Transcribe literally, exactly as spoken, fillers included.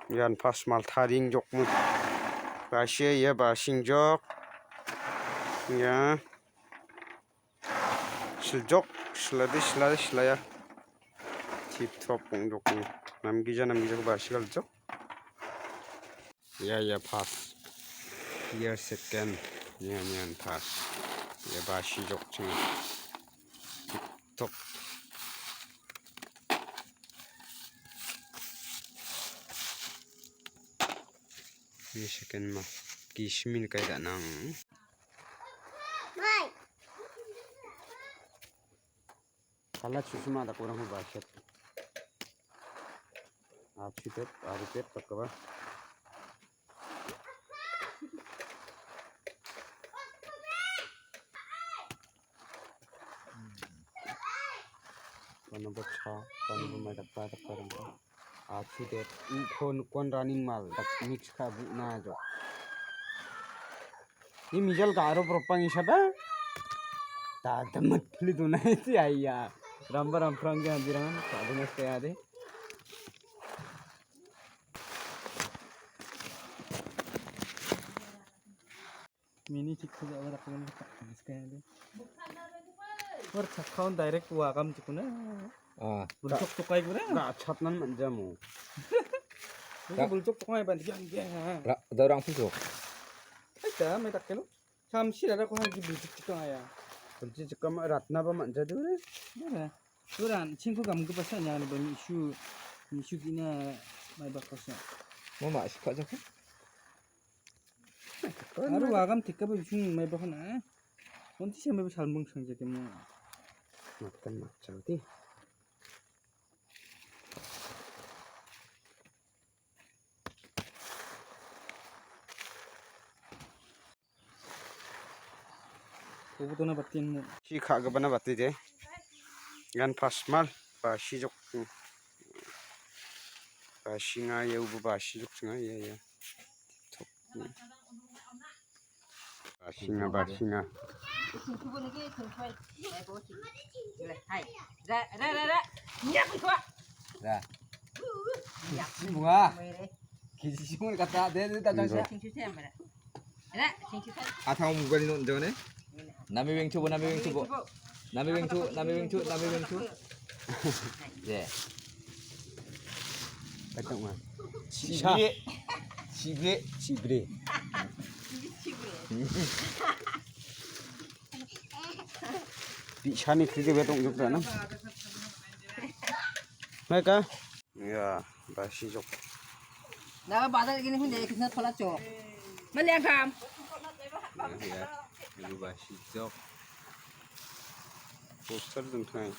Ian pas mal taring jokmuk. Basia ia basing jok. Ia. Siljok, silade, silade, silaya. Tip top ong jokmuk. Namgija, namgija basi galjok. Ia, ia pas. Ia second. Ia, ia pas. Ia basi jok ching. Tip top. Ini second ma. Kismin kai da nang. Kala chusma da kurang basket. Achi pet, ari pet tak ba. Kono bocha, kono bo mai dakba dakba rangko. Achu det, u kon kon running mal, dak mix ka bu na jo. Ni mijal ka aro propang isada. Ta temat pli tu na iti aiya. Ramba ram prang ke hadirangan, ka dinas ke ade. Mini tik saja awak aku ni tak habis kaya dia. War chakkaun direct wagam cikuna. Ah, bulchok tokai gura. Ga chatnan manjamu. Ini bulchok tokai ban yang yang ha. Ra, da orang pusok. Aita mai tak kelo. Samsi rara ko hagi bulchok cikang aya. Bulchok cikang ma ratna ba manja dure. Dure. Duran chingko gam ke pasa nyang ba misu misu gina mai bak pasa. Mama sikha jakha. Aro wagam teka ba bising mai ba hana. Onti se mai ba salmung sang jake mo. Makan macam ti. Ubu tona batin mo. Si kha gabana bati de. Gan pasmal ba si jok. Ba si nga ya ubu ba si jok nga ya ya. Basinga, basinga. Ra. Ra. Kisi simon kata de de ta jangsa. Atau mobile non jone. Nami weng coba, nami weng coba. Nami weng coba, nami weng coba, nami weng coba. Ya. Kacang mah. Cibre. Cibre. Cibre. Bisa ni kerja betong juga na. Mereka. Ya, basi jok. Na bazar gini pun jadi kisah pala cok. Melihat kam. Ya, ya. Ibu basi jok. Poster dong thai.